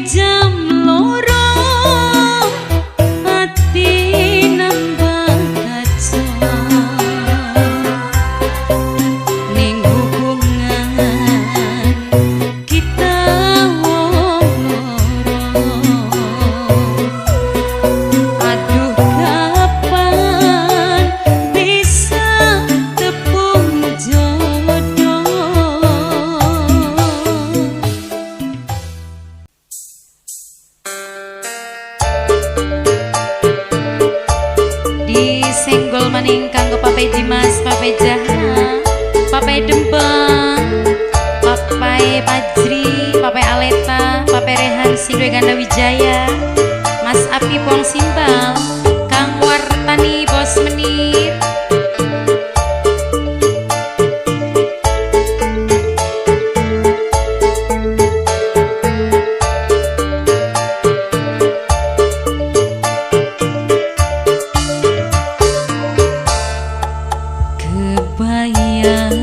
Jam 2 ati nambah kacau ning hubungan kita wong loro. Aduh kapan bisa tepung jodoh. Disenggol maning kanggo Papai Dimas, Papai Jahra, Papai Dembang, Papai Pajri, Papai Aleta, Papai Rehan Sindwe Ganda Wijaya, Mas Api Pong Simbal, Kang Wartani Bos Menir. Kebayang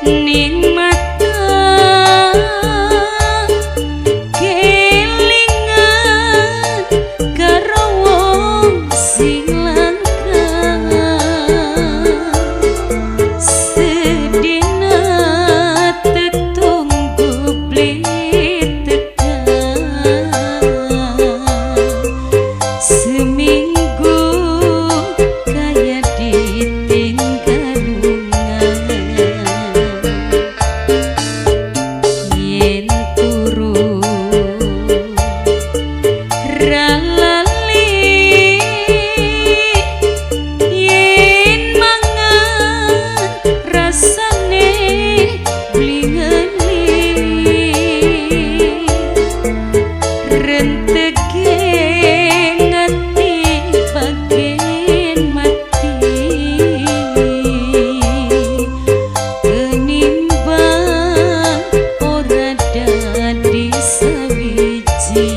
ning mata kelingan karo wong sing langka, sedina tetunggu beli tekan, seminggu kaya ditinggal lunga. Yen turu ra lali, yen mangan rasane beli ngeli, renteke ngati bagen mati, tenimbang ora dadi sawiji.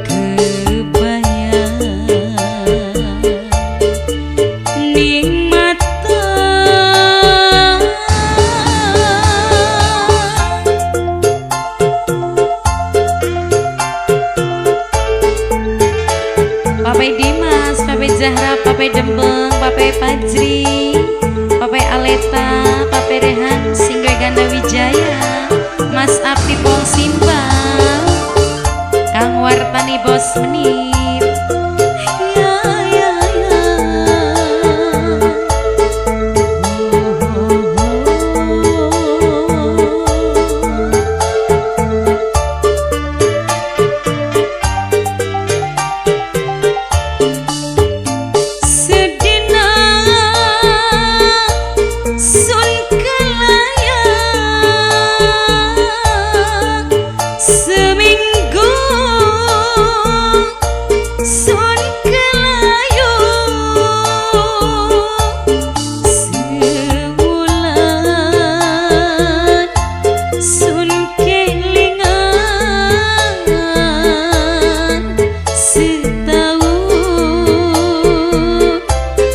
Kebayang ning mata. Papai Dimas, Papai Zahra, Papai Dembeng, Papai Pajri, Papai Aleta, Papai Rehan Singgoy Ganda Wijaya, Mas Api Pong Simbal, Kang Wartani Bos Menir. Ya ya ya. Oh, oh, oh. Sedina sun kelayang, seminggu sun kelayu, sewulan sun kelingan, setahun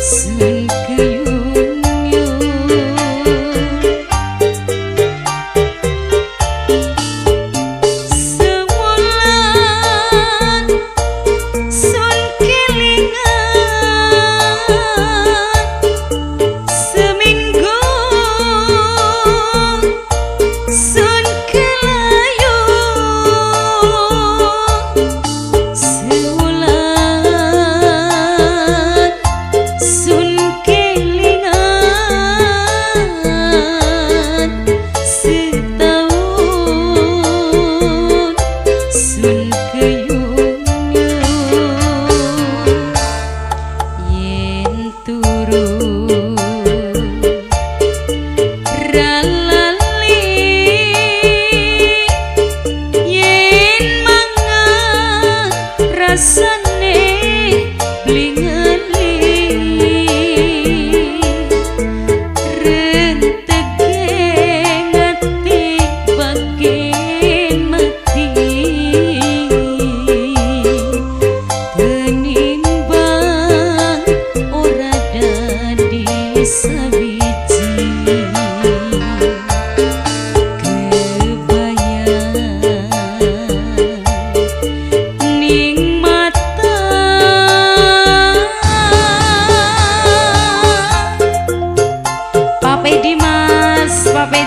sun keyun-yun. Sewulan sun kelingan, seminggu sun kelayu, sewulan sun kelingan, setahun sun keyun-yun. Yen turu ra lali, yen mangan rasane beli ngeli, renteke ngati bagen mati, tenimbang ora dadi sawiji.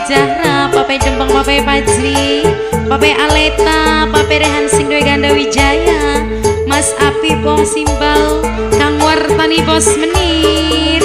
Jahra, Papai Dembang, Papai Fajri, Papai Aleta, Papai Rehan sing duwe Ganda Wijaya, Mas Api Pong Simbal, Kang Wartani Bos Menir.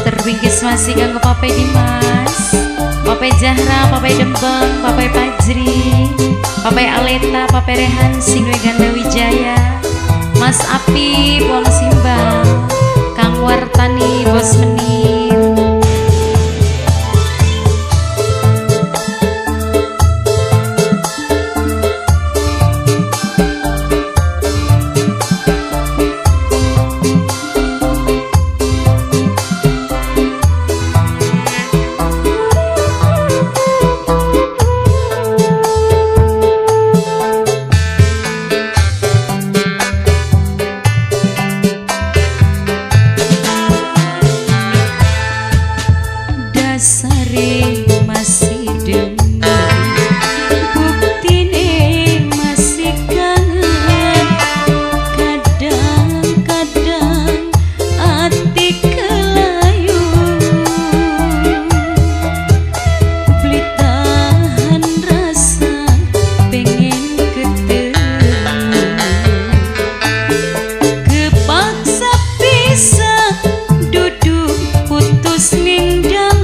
Terbingkis masih kanggo Papai Dimas, Papai Zahra, Papai Dembang, Papai Fajri, Papai Aleta, Papai Rehan sing duwe Ganda Wijaya, Mas Api Wong Simbal, Kang Wartani Bos Menir. Dasare masih demen, buktine masih kangen, kadang-kadang ati kelayu, beli tahan rasa pengen ketemu, kepaksa pisah duduk putus ning dalan.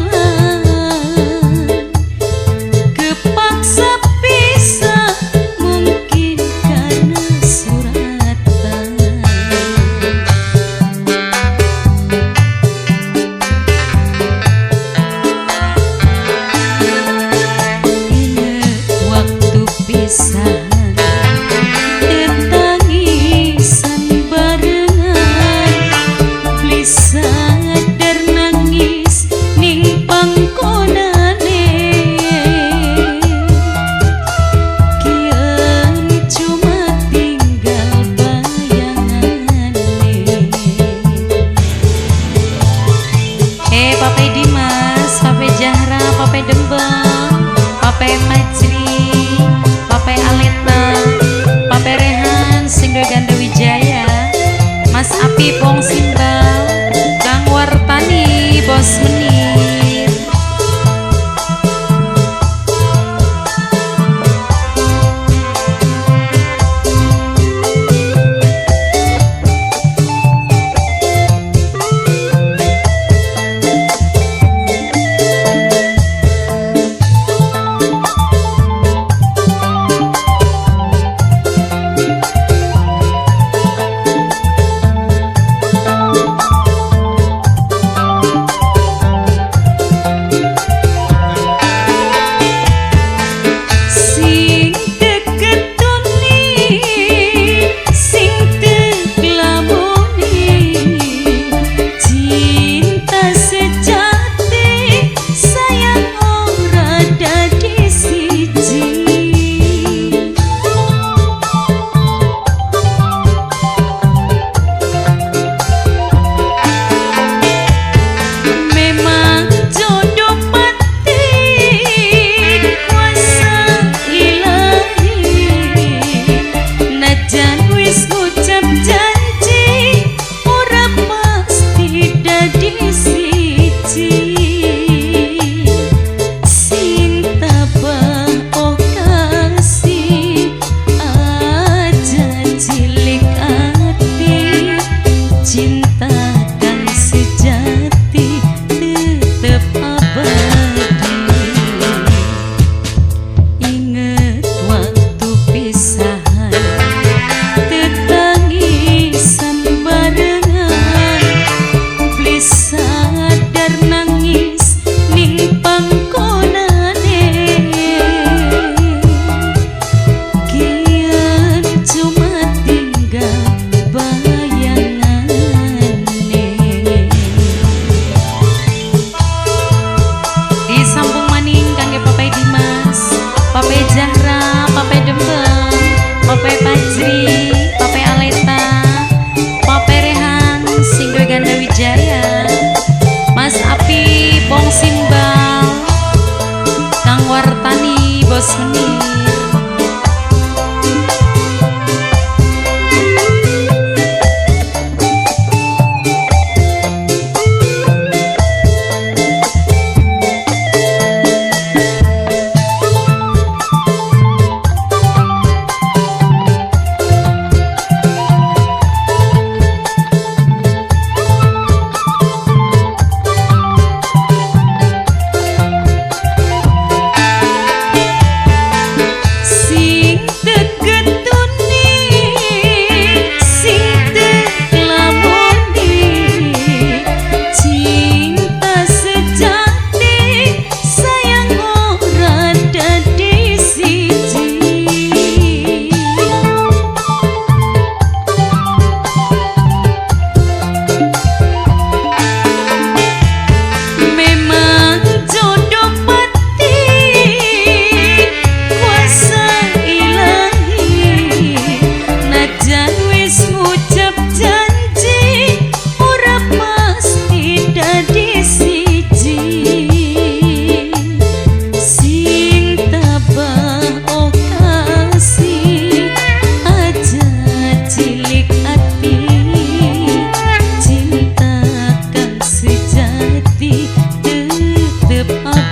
Api Pong Simbal, Kang Wartani Bos Menir.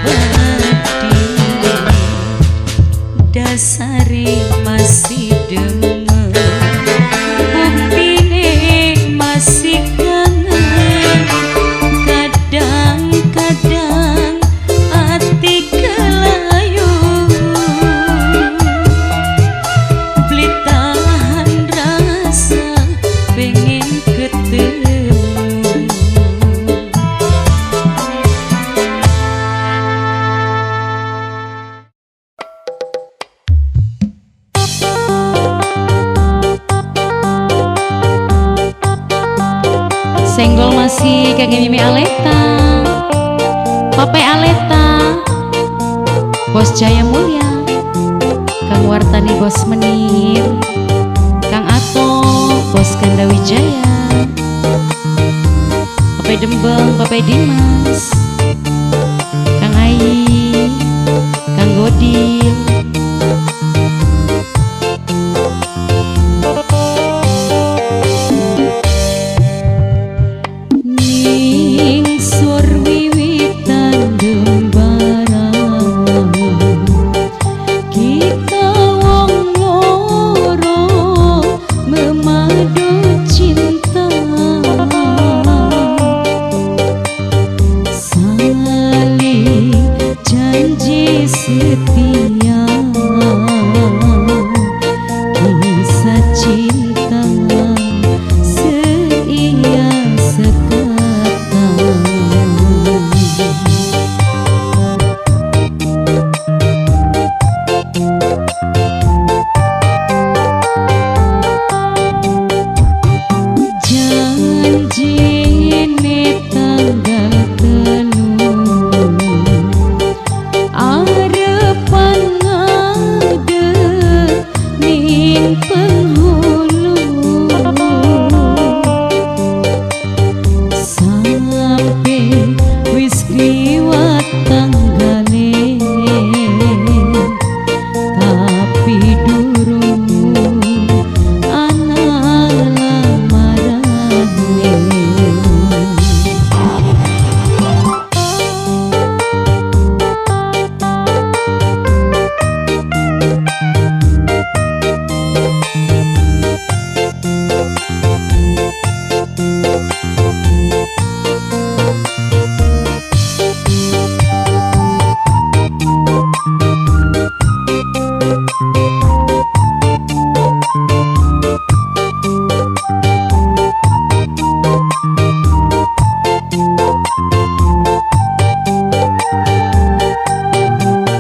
ati dasare masih demen, buktine masih kangen. Kadang-kadang ati kelayu, beli tahan rasa pengen ketemu. Senggol masih kagak Mimi Aleta, Papai Aleta, Bos Jaya Mulya, Kang Wartani Bos Menir, Kang Ato, Bos Ganda Wijaya, Papai Dembeng, Papai Dimas, Kang Ai, Kang Godil. Ningsur wiwitan dembarang, kita wong loro memadu cinta, saling janji setia, kisah cinta seia sekata. Janjine tanggal 3, arepan ngadeg ning penghulu, sampe wis kliwat tanggale, tapi durung ana lamarane.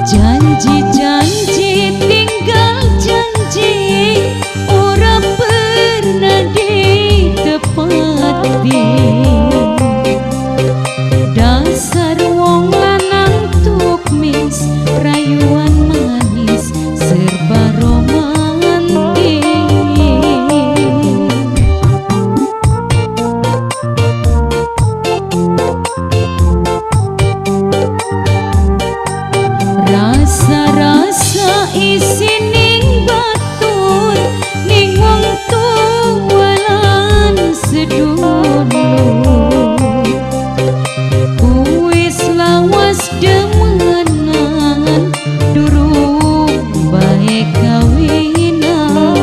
Janji-janji tinggal janji, ora pernah ditepati. Dasar wong lanang tukmis, rayuan manis serba romantis. Rasa-rasa isining batur, ning wong tuwa lan sedulur, wis lawas demenan, durung bae kawinan.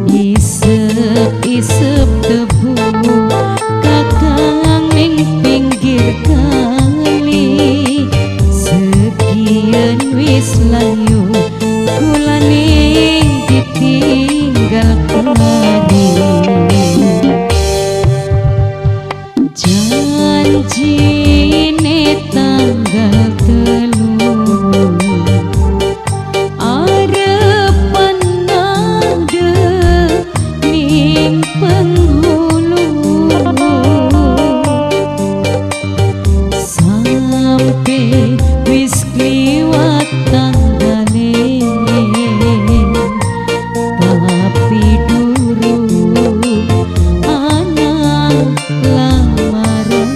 Isep-isep tebu kakang ning pinggir kali, sekian wis layu kulane ditinggal kari. Janjine tanggal 3, arepan ngadeg ning penghulu, sampe wis kliwat tanggale, tapi durung ana lamarane.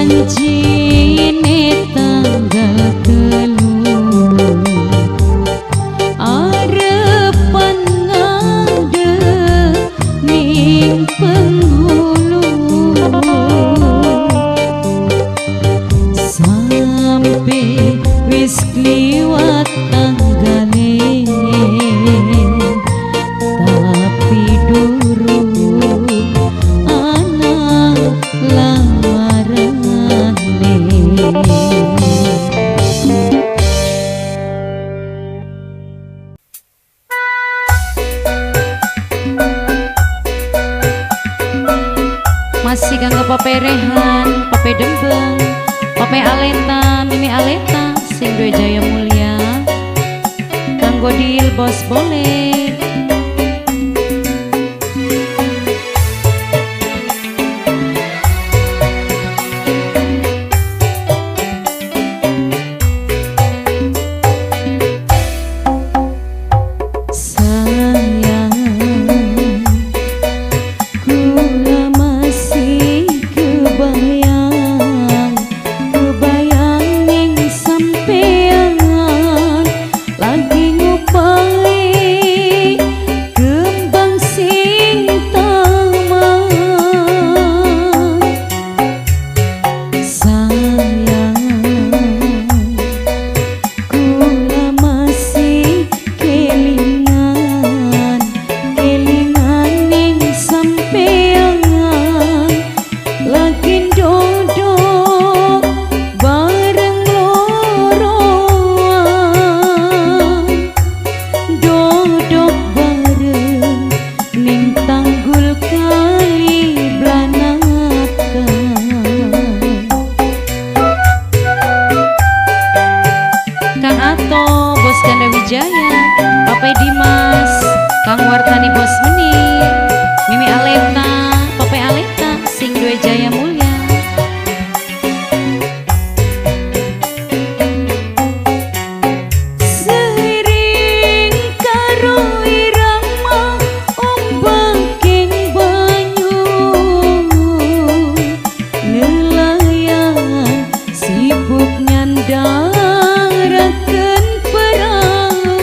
Janjine tanggal 3 arepan ngadeg ning penghulu sampe wis kliwat tanggale tapi durung ana lamarane. Masih kanggo Pape Rehan, Pape Dembeng, Pape Aleta, Mimi Aleta, sing duwe jaya mulia. Kanggo Dil Bos Boleh. Sayang, kula masih kebayang, kebayang ning sampean lagi ngupai kembang sing taman. Sayang, kula masih kelingan, kelingan ning sampean lagi dodok bareng loroan, dodok bareng ning tanggul kali Blanakan. Kang Ato, Bos Ganda Wijaya, Pape Dimas, Kang Wartani Bos Menir, Mimi Aleta, Pape Aleta, sing duwe jaya mulia. Seiring karo irama ombaking banyu, nelayan sibuk nyandaraken perahu.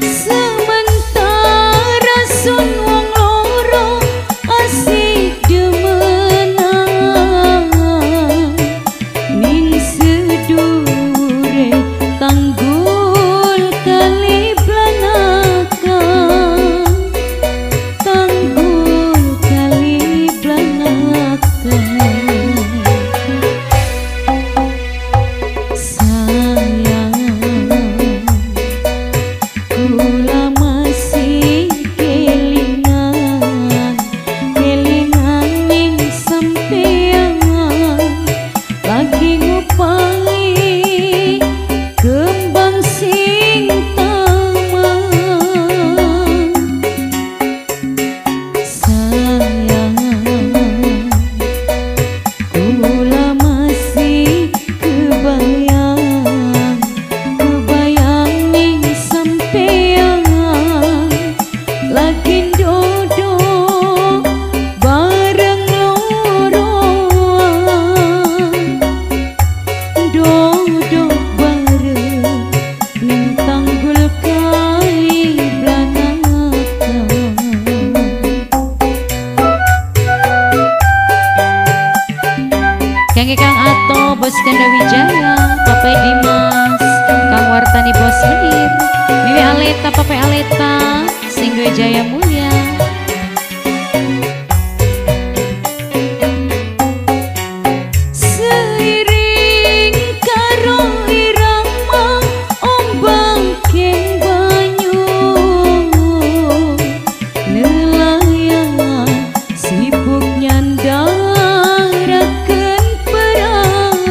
Sementara sun wong loro asik demenan ning sedure tanggul kali Blanakan, tanggul kali Blanakan. Sayang, kula masih kelingan, kelingan ning sampean lagi ngupai kembang sing taman. Sayang, kula masih kebayang, kebayang ning sampean lagi dodok bareng loroan, dodok bareng ning tanggul kali Blanakan. Kangge Kang Ato, Bos Ganda Wijaya, Pape Dimas, Kang Wartani Bos Menir, Mimi Aleta, Pape Aleta, sing duwe jaya mulia. Seiring karo irama ombaking banyu, nelayan sibuk nyandaraken perahu.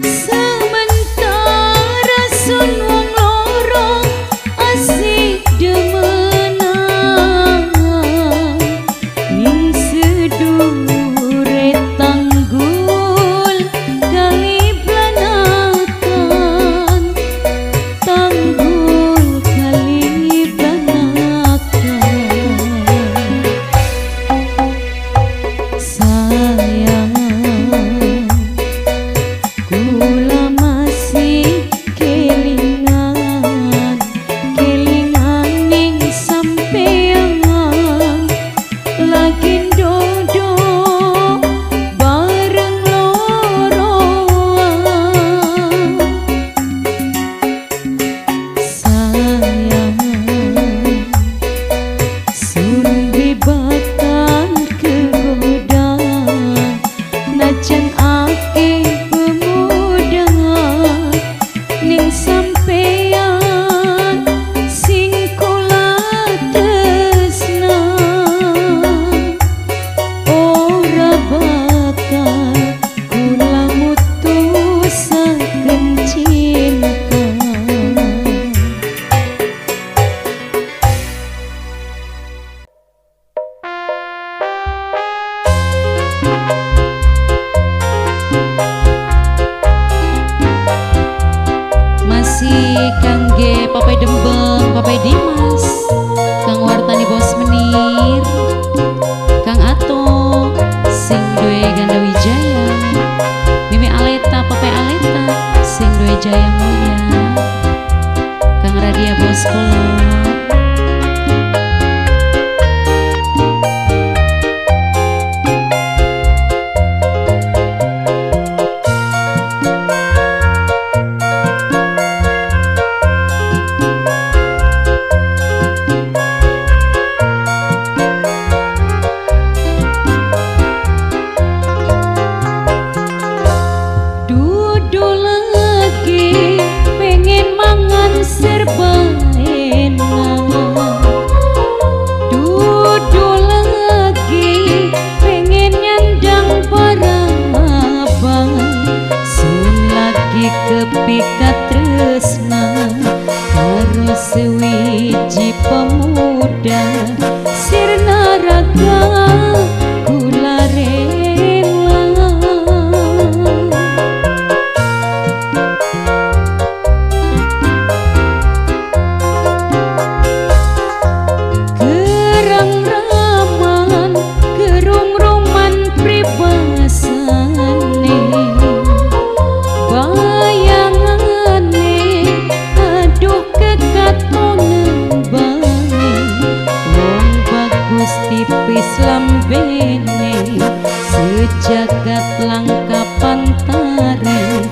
Sementara sun wong loro Papai Dembeng, Papai Dimas, Kang Wartani Bos Menir, Kang Ato sing duwe Ganda Wijaya, Mimi Aleta, Papai Aleta sing duwe Jaya Mulya, Kang Radia Bos Kolor. Kepikat tresna karo sewiji pemuda sirna raga kula rela. Gerang raman gerung roman pribasane bayangane aduh kekatonen bae wong bagus tipis lambene sejagat langka pantare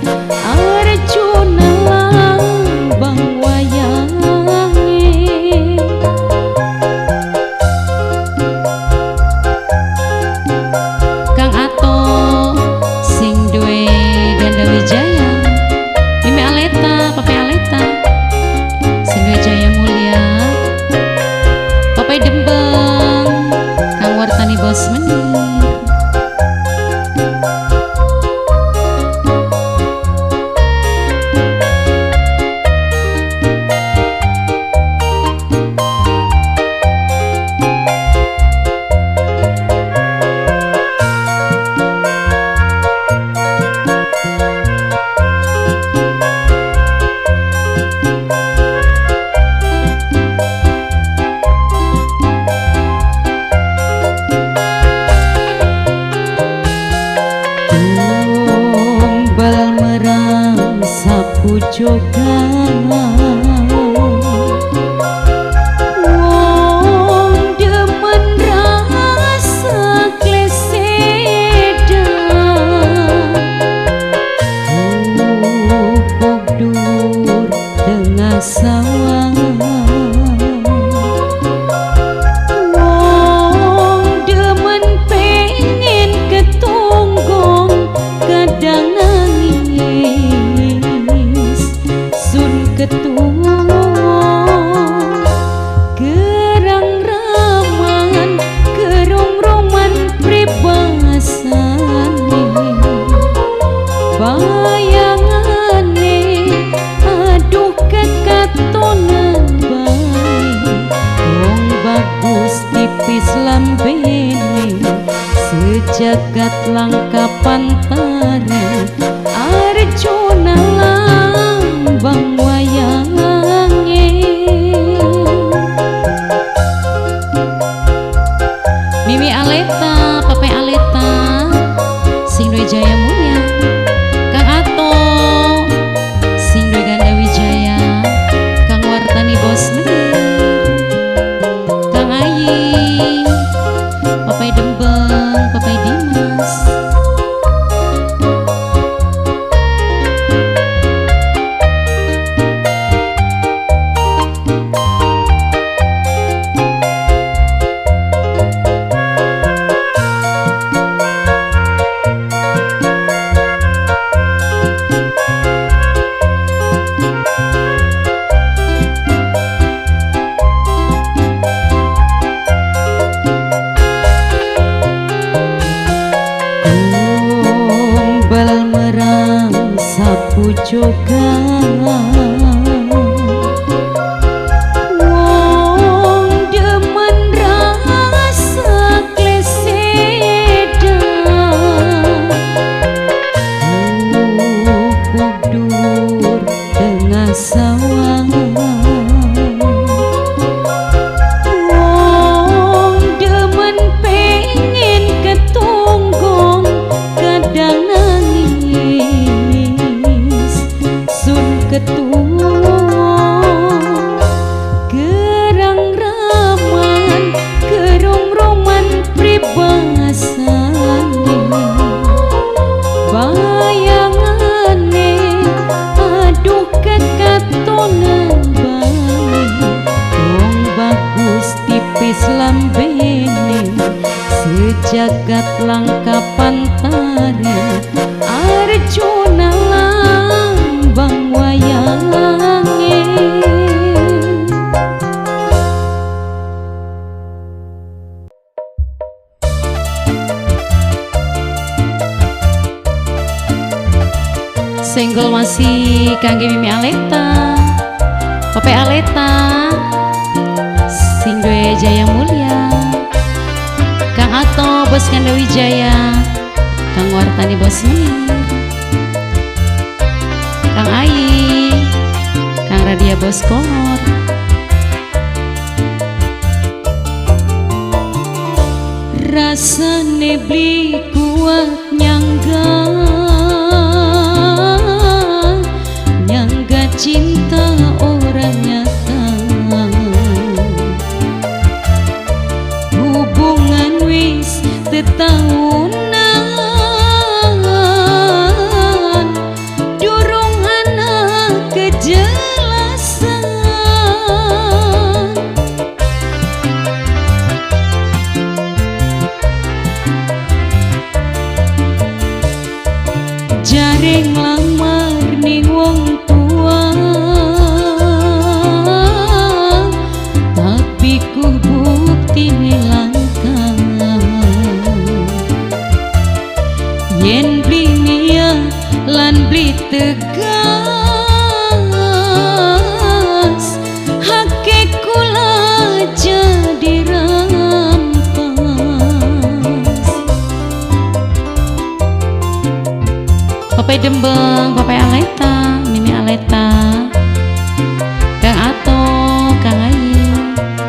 Arjuna lambang wayange. Kang Ato sing duwe Ganda Wijaya, Mimi Aleta, Papai Aleta sing duwe Jaya Mulya, Papai Dembeng, Kang Wartani Bos Menir. Sapujogan wong demen rasa kleseda gubuk dur tengah sawah wong demen pengen ketunggong kadang nangis ketua. Gerang raman gerung roman pribasane bayangane aduh kekatonan bae wong bagus tipis lambene sejagat langka pantare Arjuna lambang wayange. Mimi Aleta, Papai Aleta sing duwe Jaya Mulya, Kang Ato sing duwe Ganda Wijaya, Kang Wartani Bos Menir, Kang Ayi, Papai Dembeng, Papai Dimas. Sapujogan wong demen rasa kleseda gubuk dur tengah sawah. Jagat langka pantare Arjuna lambang wayange. Senggol masih kangge Mimi Aleta, Pape Aleta, sing duwe Jaya Mulya, Kang Ato Bos Kanda Wijaya, Kang Wartani Bos Menir, Kang Ai, Kang Radia Bos Kongor. Rasane beli kuat nyangga, nyangga cinta ora nyata. Hubungan wis tetaunan, durung ana kejelasan. Jare nglamar ning wong tua, tapi ku buktine langka. Yen beli niat lan beli tegas, hake kula jadi rampas. Papai Dembeng, Papai Aleta, Mimi Aleta, Kang Ato, Kang Ayi,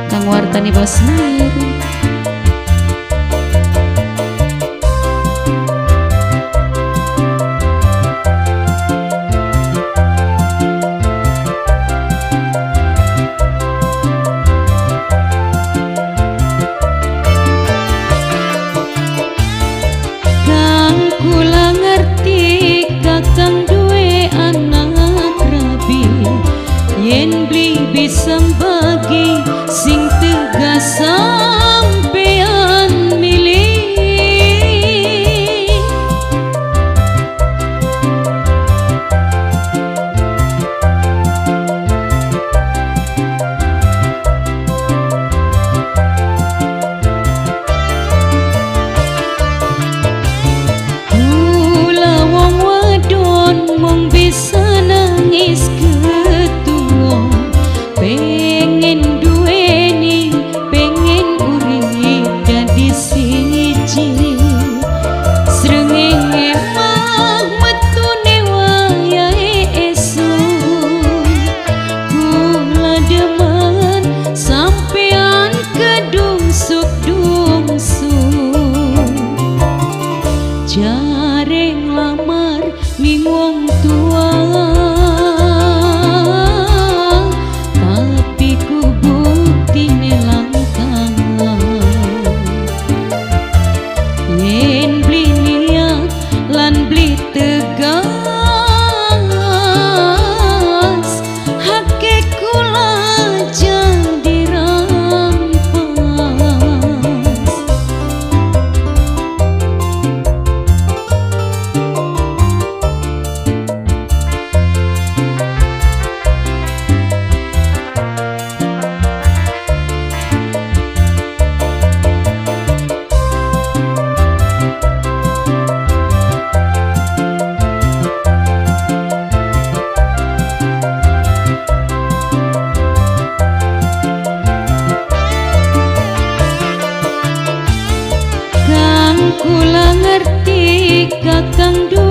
Kang Wartani Bos Menir. Kang kula ngerti kakang duwe anak rabi, yen beli bisa bagi sing tegas sampean milih. Kula wong wadon mung bisa nangis ketuwa, pengen duweni, pengen urip dadi siji. Srengenge mah metune wayahe esuk, kula demen sampean kedungsuk-dungsuk. Jare nglamar ning wong tua, tapi ku buktine langka. Yen beli niat lan beli tegas, hake kula jadi rampas. Kang kula ngerti kakang duwe